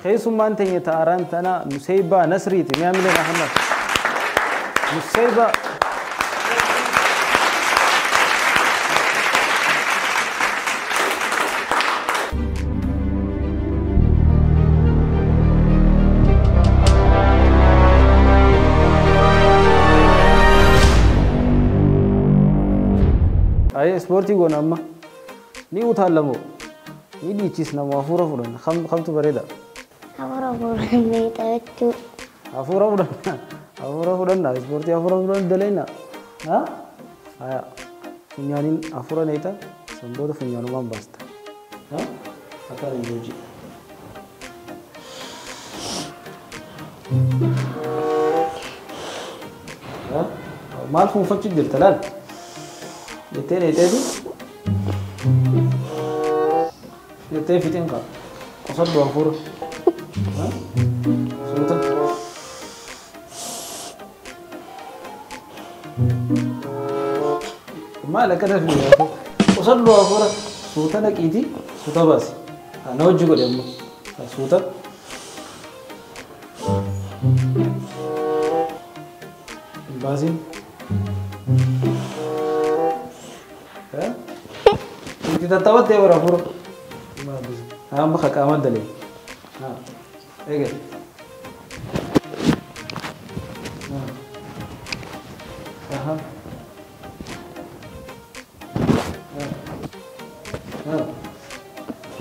Keessummaan teenya ta'araan tana Nuseybaa Nasriiti. Mi'a milee Ahmad. Nuseybaa. Ayee ispoortii goona amma. Ni utaalamoo. Ni dhiichisna moo hafuura fudhanna? Kamtu bareeda? Hafuura fudhannee taphachuu. Hafuura fudhanna. Hafuura fudhanna. Ispoortii hafuura fudhanna daleena. Haya. Funyaaniin hafuura neeta. San booda funyaanumaan baasta. Akkaan hin hojii. Maal fuunfachuu jirta laal? Jettee neeteeti. Jettee fixeen qaba. Qosadhu hafuura. Suuta. Maal akkana fi qosadhu hafuura. Suuta naqiiti suuta baasi. Na hojii godhe ammoo. Suuta. Baasiin. Itti tattaabattee bara hafuura. Amma qaama dalee. Eegale.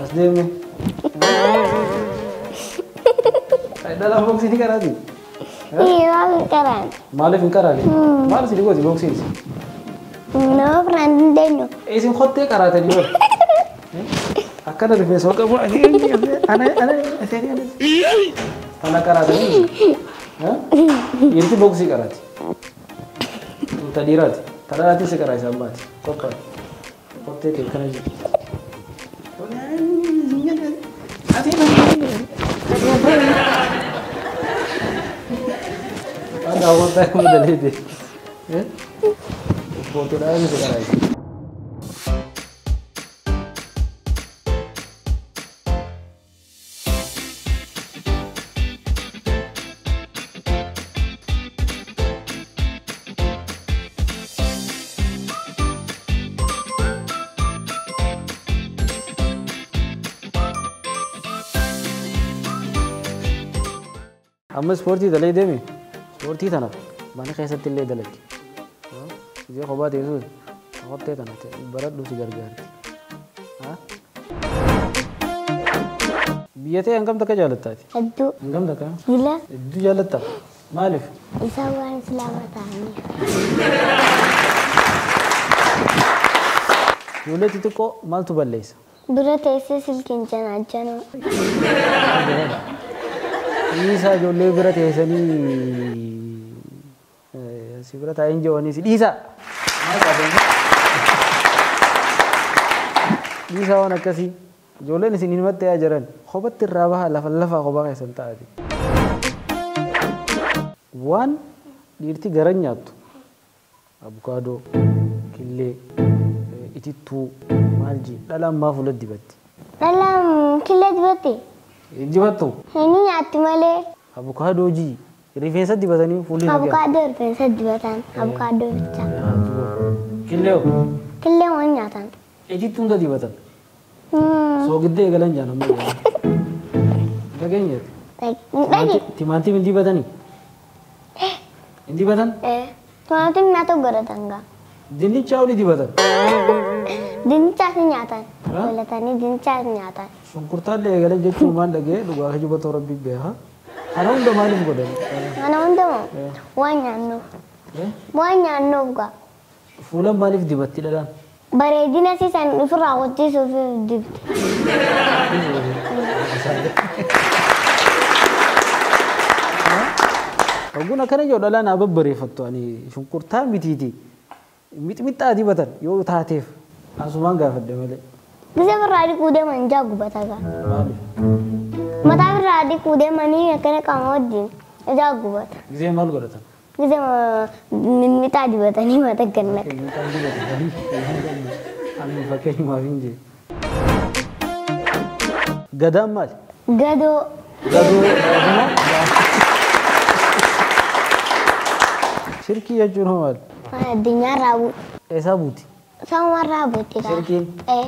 As deemne. Dhalaan booksii ni qaraati? Maaf hin qaraan? Maaliif hin qaraane? Maal isin gooti booksiin? Nama biraan hin dandeenyu. Isin kottee qaraatanii bara. Akkana rifeensa qabu ana ana ana qaraatanii. Dhiirti booksii qaraati. Ta dhiiraati. Ta dhalaatti si qaraa isaan baati. Qophaa'e. Kottee kee kana jiru. Waan daawwataa kuma daleete. Ispoortiidhaan si qaraa. Amma ispoortii dalee deemi. Ispoortii tana mana keessatti illee dalagi. Ijee kophaa teessuus kottee tana baradhu si gargaarti. Biyya ta'e hangam takka jaallattaati? Hedduu. Hangam takka? Gila. Hedduu jaallatta. Maaliif? Isaan waan islaama ta'aniif. Ijoollee xixiqqoo maaltu balleessa? Dura teessee silkiin janaajjanuu. Dhiisaa ijoollee bira teessanii si bira taa'een jiranii si dhiisaa. Dhiisaa waan akkasii ijoolleen isin hin mattee jiran kophatti irraa bahaa lafa lafaa kophaa keessan taa'ati. Waan dhiirti garan nyaattu abukaadoo, killee, itittuu maal jii dhalaan maa fuula dibatti? Dhalaan killee dibatti? Dibattu? Inni nyaatti malee. Abukaadoo jii rifeensa dibatanii fuulli nagaya. Abukaadoo rifeensa dibatan. Abukaadoo bicha. Killee hoo? Killee waan nyaatan. Itittuu hunda dibatan. Soogiddee eegalan jaan amma. Dhageenyeeti. Dhagi. Timaatim hin dibatanii? Hin dibatan? Timaatim nyaata godhatan gaa. Dinnicha oli dibatan. Dinnichaas ni nyaatan. Godhatanii dinnichaas ni nyaatan. Shunkurtaallee eegalan jechuun maal dhagee dhugaa kijibatoo rabbi beeka. Kana hunda maaliif godhan? Kana hunda waan nyaannuuf. Waan nyaannuuf gaa. Fuula maaliif dibatti dhalaan? Bareedina siisan ofirraa qochisuuf dibdi. Ogguun akkana jedhu dhalaan haa babbareeffattu ani shunkurtaa mitiiti. Mixmixaa dibatan yoo taateef asumaan gaafadhe malee. Gisee birraa dhiquu deeman ijaa gubata gaa. Maaliif? Mataa birraa dhiquu deemanii akkana qaama wajjin ijaa gubata. Gisee maal godhatan? Gisee mixmixaa dibatanii mata gannaqan. Mixmixaa dibatanii ani fakkeenyumaaf hin jee. Gadaan maali? Gadoo. Shirkii jechuun hoo maali? Addunyaa irraa bu'u. Eessaa buuti? Samuma irraa buuti kaa. Shirkiin? Ee.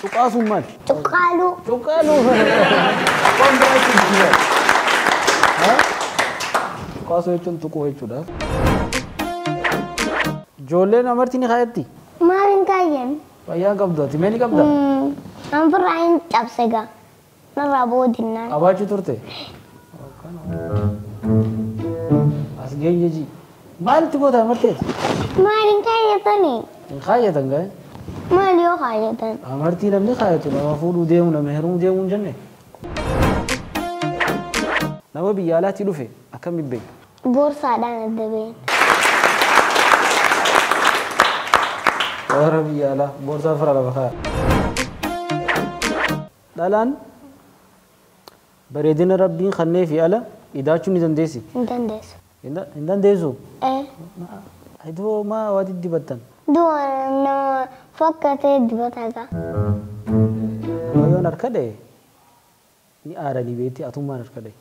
Cuqqaasuun maali? Cuqqaaluu. Cuqqaaluu. Waan biraa jechuun cuqqaasuu jechuun tuquu jechuudha. Ijoolleen amartii ni kaayatti? Maal hin kaayyan? Fayyaa qabdu ati mee ni qabda? An firraa hin cabse gaa. Narraa boodinnaan. Qabaachuu turte? As geenye ji. Maalitti goota amarteeti? Maal hin kaayyatanii? Hin kaayyatan gaa? Maal yoo kaayyatan? Amartii namni kaayatu nama fuudhuu deemu nama heerumuu deemu hin jenne. Nama biyya alaatii dhufe akkamiin beekta? Boorsaadhaan adda beekna. Warra biyya alaa boorsaa fira lafa kaaya. Dhalaan bareedina rabbiin kannee fi ala idaachuu ni dandeessi. Hin dandeessu. Hin dandeessu? Ee. Iddoo maa waa diddibattan? Du'a nama fakkatee dibata gaa. Nama yoon harka dha'e ni aaranii beekti atummaan harka dha'e.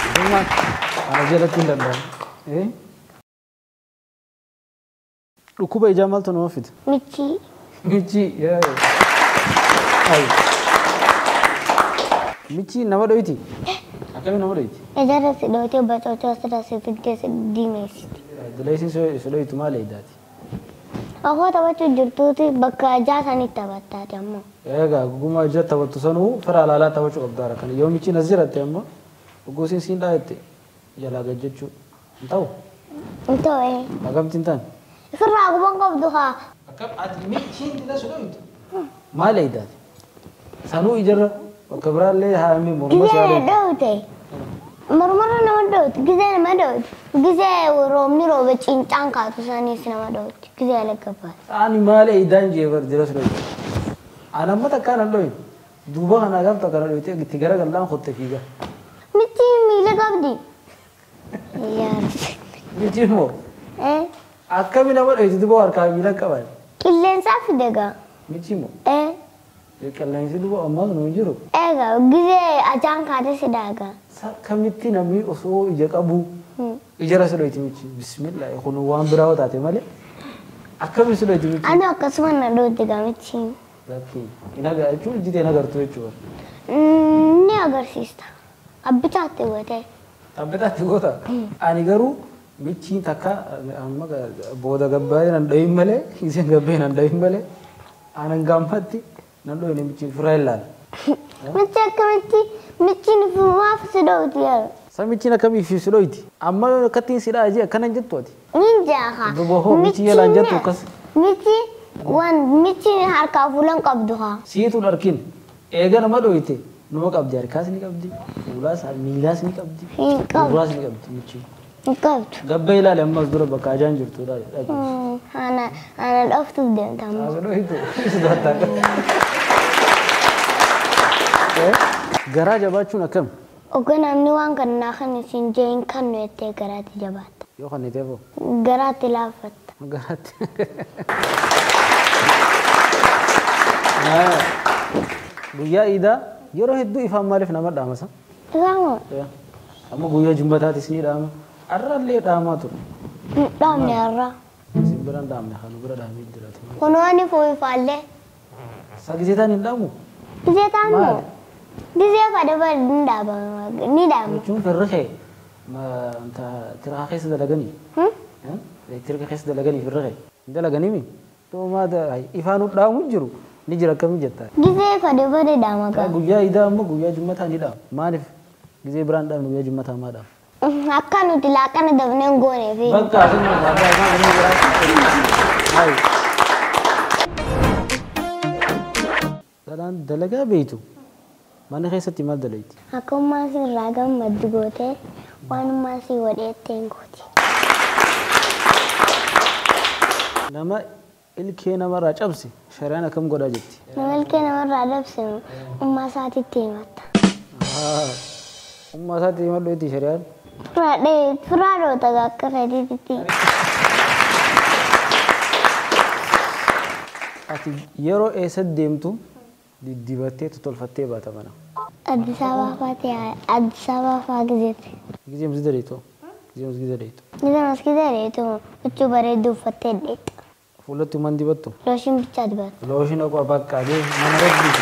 Atummaan ana jalatti hin danda'amu. Dhukkuba ijaa maaltu nama fida? Michii. Michii. Michii nama dhoyti? Akkamiin nama dhoyti? Ijarra si dhoytee bacocoo asirra si fiddee si diimeessiti. Dileessi si dhoytu maal eedaati? Akoo taphachuu jirtuuti bakka ijaa sanitti taphattaati ammoo. Egaa guguma ija taphattu sanuu fira alaalaa taphachuu qabdaara kana yoo michiin as jiratte ammoo dhuguusiin siin dhaa'ette jalaa gad jechuu hin ta'u? Hin ta'u ee. Akkamitti hin taane? Firraa guban qabdu haa. Akkam ati michiin dila si dhoytu maal eedaati? Sanuu ijarra bakka biraallee haa inni morma si Gizee haadha. dhoyte. Mormarra nama dhoyte. Gizee nama dhoyte. Gizee roobni roobe cincaan kaatu saniis nama dhoyte. Gizee alaggabaate. Ani maal eedaan jee bar dila si dhoytu. Ani amma takkaan hin dhoyne. Duuba kanaa gaaf takka na dhoyte itti garagallaan kotte fiiga. Michiin miila qabdi. Yaa. Michiin moo? Ee. Akkami nama dhoyte duuba harkaa miila qaban? Qilleensaa fide gaa. Michii moo? Ee. Qilleensi duuba ammaas nu hin jiru. Egaa gizee ajaan kaate si daagaa. Akkamitti namni osoo ija qabu ijarra si dhoyti michi? Bismillah kun waan biraa yoo taate malee akkami si dhoyti michi? Ani akkasuma na dhoyti gaa michiin. Lakkii hin agartu jechuun ijji ta'e hin agartu jechuudha. Ni agarsiista. Abbitaatti gootee. Abbitaatti goota? Ani garuu michiin takka amma booda gabbaa'ee nan dhoyin malee isheen gabbee nan dhoyin malee anan gaanfatti nan dhoyine michiin firraa ilaala. Michi akkamitti michiin maaf si dhoyti yeroo? Sa michiin akkamiif si dhoyti? Amma yoo akkattiin si dhaa jee akkana hin jettu ati? Ni jaaha. Duuba hoo michi yelaan jettu akkas? Michi waan michiin harkaa fuulan qabdu haa. Siitu hin arkin. Eega nama dhoyte numa qabdi harkaas ni qabdi fuulaas miilaas ni qabdi Hin qabdu. gurraas ni qabdi michiin. Hin qabdu. Gabbee ilaali ammas dura bakka ajaan jirtu ilaali. Ana ana dhoftuuf deemta amma. As dhoytu sodaattaa. Garaa jabaachuun akkam? Ogga namni waan kana naa kan isin jee hin kannu jettee garaatti jabaatta. Yoo kan ta'e hoo? Garaatti laaffatta. Garaatti. Guyyaa iidaa yeroo hedduu ifaan maaliif nama dhaamasa? Ifaan moo? Amma guyyaa jumbataatis ni dhaama. Har'allee dhaamaa ture. Hin dhaamne har'a. Isin bira hin dhaamne kan bira dhaamee jiraatu. Kunoo ani fuufaallee. Sa gizeetaan hin dhaamu? Gizeetaan moo? Gizee fada bada ni dhaabama ni dhaama. Jechuun firri kee tiraka keessa dalaganii? Tiraka keessa dalaganii firri kee? Hin dalaganii mi? Toomaa ifaan dhaamu jiru ni jira akkamii jettaa? Gizee fada bada dhaama gaa. Guyyaa iidaa ammoo guyyaa jummataa ni dhaama. Maaliif gizee biraan dhaamne guyyaa jummataa maa dhaama? Akka nuti laaqana dabnee hin goonee fi. Bakka asuma bakka inni biraa. Dhalaan dalagaa beektu mana keessatti maal dalayti? Akka ummaa si irraa gammaddu gootee waan ummaa si godheettee hin gooti. Nama ilkee namarraa cabse shari'aan akkam godhaa jetti? Nama ilkee namarraa cabse ummaa isaatitti himatta. Ummaa isaatti himadhu jetti shari'aan? Firaa dhoota akka fedhiitti. Ati yeroo eessa deemtu diddibattee tolfattee baata mana? Addis Ababa fa'aa Addis Ababa fa'aa gizeetti. Gizee masgida deetu? Gizee masgida deetu? Gizee masgida deetu huccuu bareedduu uffattee deetta. Fuulatti maal dibattu? Looshin bichaa dibata. Looshin akkuma bakka adee mana rabbiiti.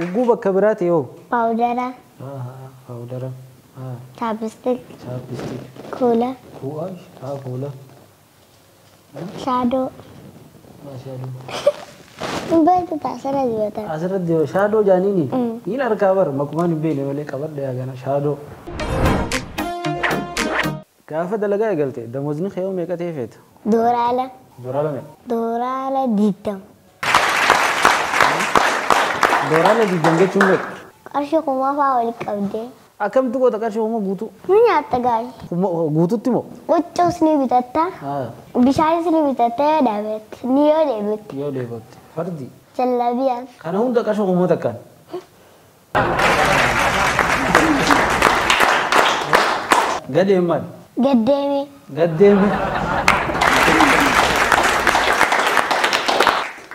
Ugguu bakka biraa ta'e hoo? Paawudara. Paawudara. Chaapistik. Chaapistik. Kuula. Kuula. Kuula. Shaadoo. Shaadoo. Beektu asirra dibatan. Asirra dibatan shaadoo jaaniini. Niin harkaa bara makumaan hin beekne malee qabadha yaa gana shaadoo. Gaafa dalagaa eegalte damozni kee meeqa ta'e feeta? Dooraala. Dooraala meeqa? Dooraala 20. Dooraala 20 jechuun meeqa? Qarshii 1000 fa'aa walitti qabdee. Akkamtu goota qarshii 1000 guutuu? Ni nyaatta gaarii. Guututti moo? Huccuus ni bitatta. Bishaanis ni bitatta yoo dhaabette. Ni yoo dheebotte. Yoo dheebotte. Fardi. Jallabiyaas. Kana hunda qarshii 1000 takkaan. Gadeen maali? Gaddeeme. Gaddeeme.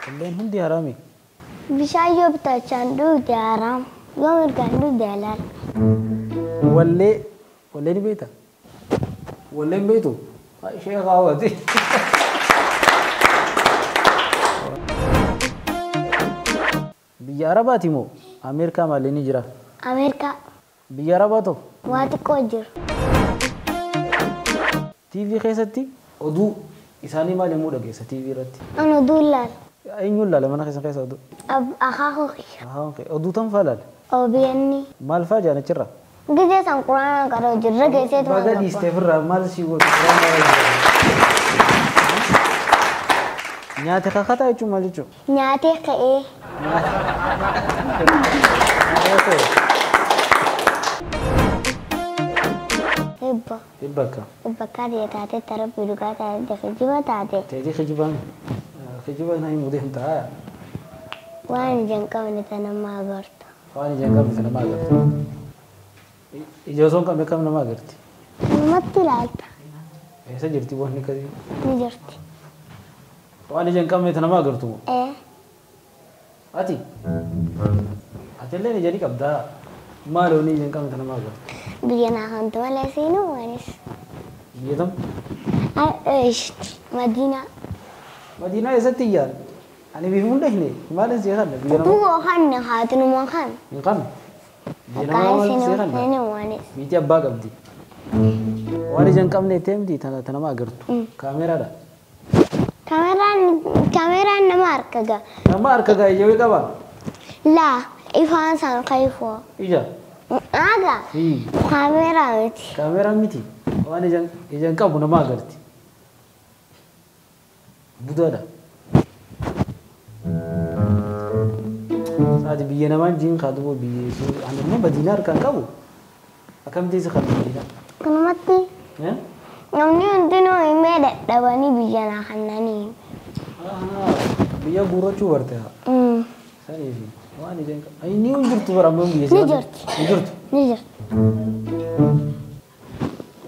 Walleen hundi haraami. Bishaan yoo bitachaan dhugde haraam. Yoo mirgaan dhugde halaal. Wallee wallee ni beektaa? Wallee hin beektu? Ishee kaawwati. Biyya Arabaati moo Ameerikaa malee ni jira? Ameerikaa. Biyya Arabaa tokko? Waa xiqqoo jiru. TV keessatti oduu isaanii maal yommuu dhageessa TV irratti? Ani oduu ilaala. Eenyuun ilaala mana keessan keessa oduu? Akaakuu kiyya. Akaakuu kiyya. Oduu tam fa'aa ilaala? OBN. Maal fa'aa jaan achirra? Gizee san quraana qaroo jirra keesseetu Baga dhiistee ofirraa maal si godhu quraana qaroo jirra? Nyaata kakataa jechuun maal jechuudha? Nyaatee ka'ee. Nyaatee ka'ee. Hibba. Hibba akka? Hibba akka ta'e taatee tarabbii dhugaa taatee kijiba taate. Teetii kijibaan kijiba na himu deemta. Waan ija hin qabne tana nama agarta. Waan ija hin qabne tana nama agarta. Ija osoo hin qabne kam nama agarti? Namatti ilaalta. Eessa jirti wanni akkasii? Ni jirti. Waan ija hin qabne tana nama agartu moo? Ee. Ati? Ati illee ija ni qabdaa. Maal wanni ija hin qabne tana nama agartu? Biyya naa hantu malee seenuu anis. Biyya tam? Madiinaa. Madiinaa eessatti iyyaan? Ani bifa hunda hin maal si kanna biyya nama? Bugoo kanna haatinuma kan. Hin qabne. Biyya namaa maal si kanna? Biitii abbaa qabdi. Waan ija hin qabne itti himti tana nama agartu. Kaameraadha. Kaameraan nama harka gaa. Nama harka gaa ija qaba? Laa ifaan isaan kayfoo. Ija? Aga. Kaameraa miti. Kaameraa miti. Waan ija hin qabu nama agarti. Budaadha. Saati biyya namaan jiin kaatumoo biyya ani immoo Madiinaa harkaan qabu. Akkamitti isa kan Madiinaa? Kanumatti. Namni hundinuu himee dadhabanii biyya naa kannanii. Biyya guurrachuu barte haa. Saniifi waan ija hin qabu. Inni hin jirtu bara ammoo biyya Ni jirti. Ni jirtu. Ni jirti.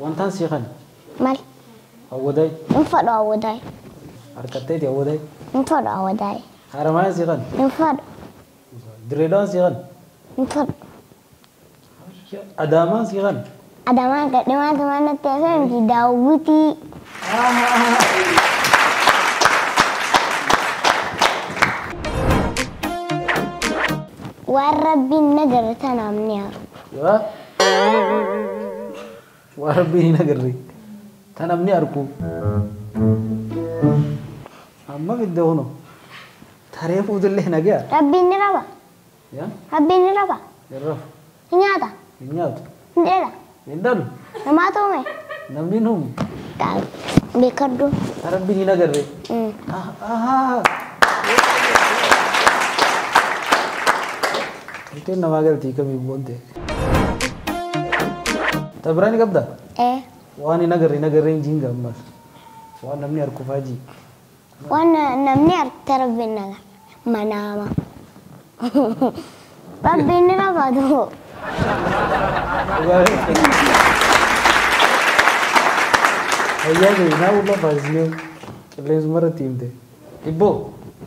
Wantaan sii kana. Maal? Hawwadaay. Hin fadhu hawwadaay. Harkatteeti hawwadaay. Hin fadhu hawwadaay. Haramaan sii kana. Hin fadhu. Direedhaan sii kana. Hin fadhu. Adaamaan sii kana. Adaamaan gadhimaa tumaan natti hafee miti daawwitii. Waan rabbiin na agarre tanaaf ni argu. Yaa waan rabbiin hin agarre tanaaf ni argu. Amma fidde hono taree fuutullee nagaa. Rabbiin ni raba. Yaa? Rabbiin ni raba. Hin rafu. Hin nyaata. Hin nyaatu. Hin dheeda. Hin dhalu. Namaatu uume. Namni hin uumu. Beekadhu. Rabbiin hin agarre. Tolteen namaa galtii kamiin booddee. Ta biraa ni qabdaa? Ee. Waan hin agarre hin agarre hin jiin gaammas. Waan namni harku fa'aa jii. Waan namni harka rabbiin naga. Manaama. Rabbiin ni rafaatu. Fayyaa ta'e naa ulaa faasisnee. Qilleensuma irratti himte. Hibboo.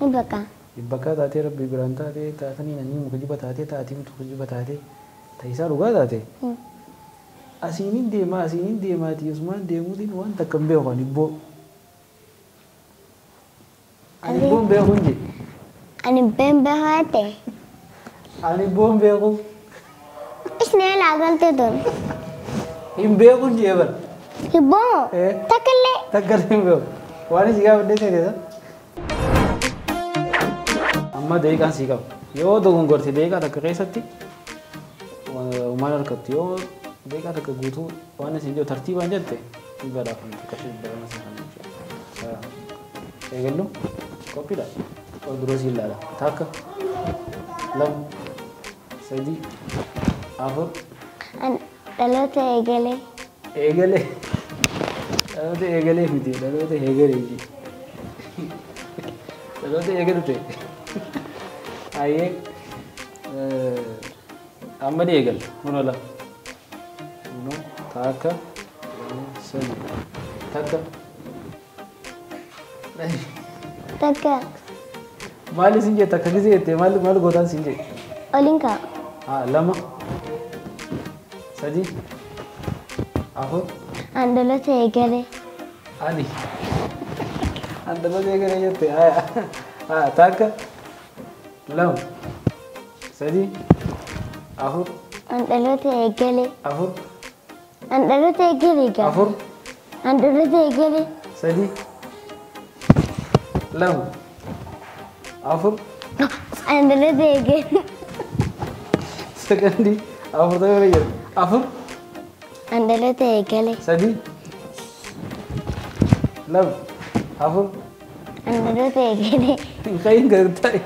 Hibbaka. Hibbakkaa taatee rabbi biraan taatee taatanii nanii muka jiba taatee taatii muka jiba taatee ta'isaa dhugaa taate. Asiinin deemaa asiinin deemaati osumaan deemuutiin waan takka hin beeku ani hibboo. Ani hibboo hin beeku hin jee. Ani hibboo hin beeku jette. Ani hibboo hin beeku. Isni alaa galte tun. Hin beeku hin jee bara. Hibboo? Takka illee. Takka illee hin beeku. Waan si gaafadhee seete amma daqiiqaan sii qaba. Yoo dogongorte daqiiqaa takka keessatti maal argattu yoo daqiiqaa takka guutuu waan isin jiru tartiibaan jette ni badhaafamti qarshii 200 si kan jechuudha. Eegallu qophiidha. Ol dura si ilaala. 1 2 3 4. Dhaloota eegalee. Eegalee. Dhaloota eegalee miti dhaloota eegalee. Dhaloota eegalu ta'e. Ayyee amma ni eegalla kun ola. 1 2 3 1. Takka. Maali siin jette akka gisee jette maal maal gootaan siin jette? Oliin ka'a. 2 3 4. An dhaloota eegalee. Ani. An dhaloota eegalee jette. 1 2 3 4. An dhaloota eegalee. 4. An dhaloota eegalee gaa. 4. An dhaloota eegalee. 3 2 4. An dhaloota eegalee. Sekondii 4 ta'ee jira. 4. An dhaloota eegalee. 3 2 4. An dhaloota eegalee. Hin gadi ta'e.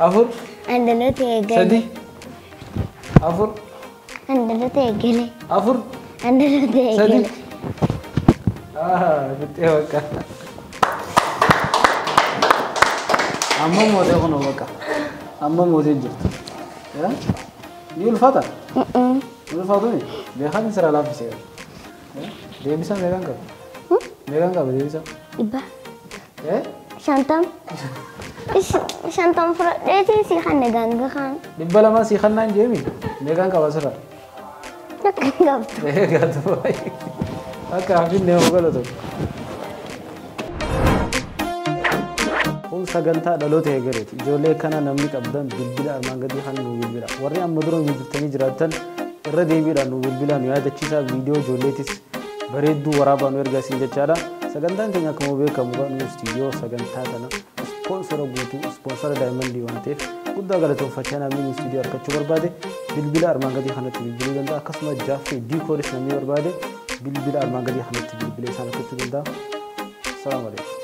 4. An dhaloota eegalee. 3 4. An dhaloota eegalee. 4. An dhaloota eegalee. 3. Fixee bakka. Amma mootee kunoo bakka. Amma mootee jirti. Ni ulfaata? Ni ulfaatu mi? Beekaan sira laaffisee. Deebisaa meeqaan qaba? Meeqaan qaba deebisaa? 100. 50? 50 fudhadheetiin si kanna ganga kan. 200 si kannaan jeemi? Meeqaan qaba sirra? Takka hin qabdu. Gaatu baay'ee. Akka hafinne hoo galatu. Kun sagantaa dhaloota eegaleeti. Ijoollee kana namni qabdan bilbila armaan gadii kan nu bilbila. Warri amma dura nu bilbiltanii jiraattan irra deebiidhaan nu bilbilaa nu yaadachiisaa viidiyoo ijoolleetis bareedduu waraabaa nu ergaa isin jechaadha. Sagantaan keenya akkuma beekamu nu istiidiyoo sagantaa kana ispoonsora guutuu ispoonsora daayimandii waan ta'eef guddaa galatoonfachaa namni nu istiidiyoo argachuu barbaade bilbila armaan gadii kanatti bilbiluu danda'a. Akkasuma jaaffee diikooris namni barbaade bilbila armaan gadii kanatti bilbilee isaan argachuu danda'a. Salaamu alaikum.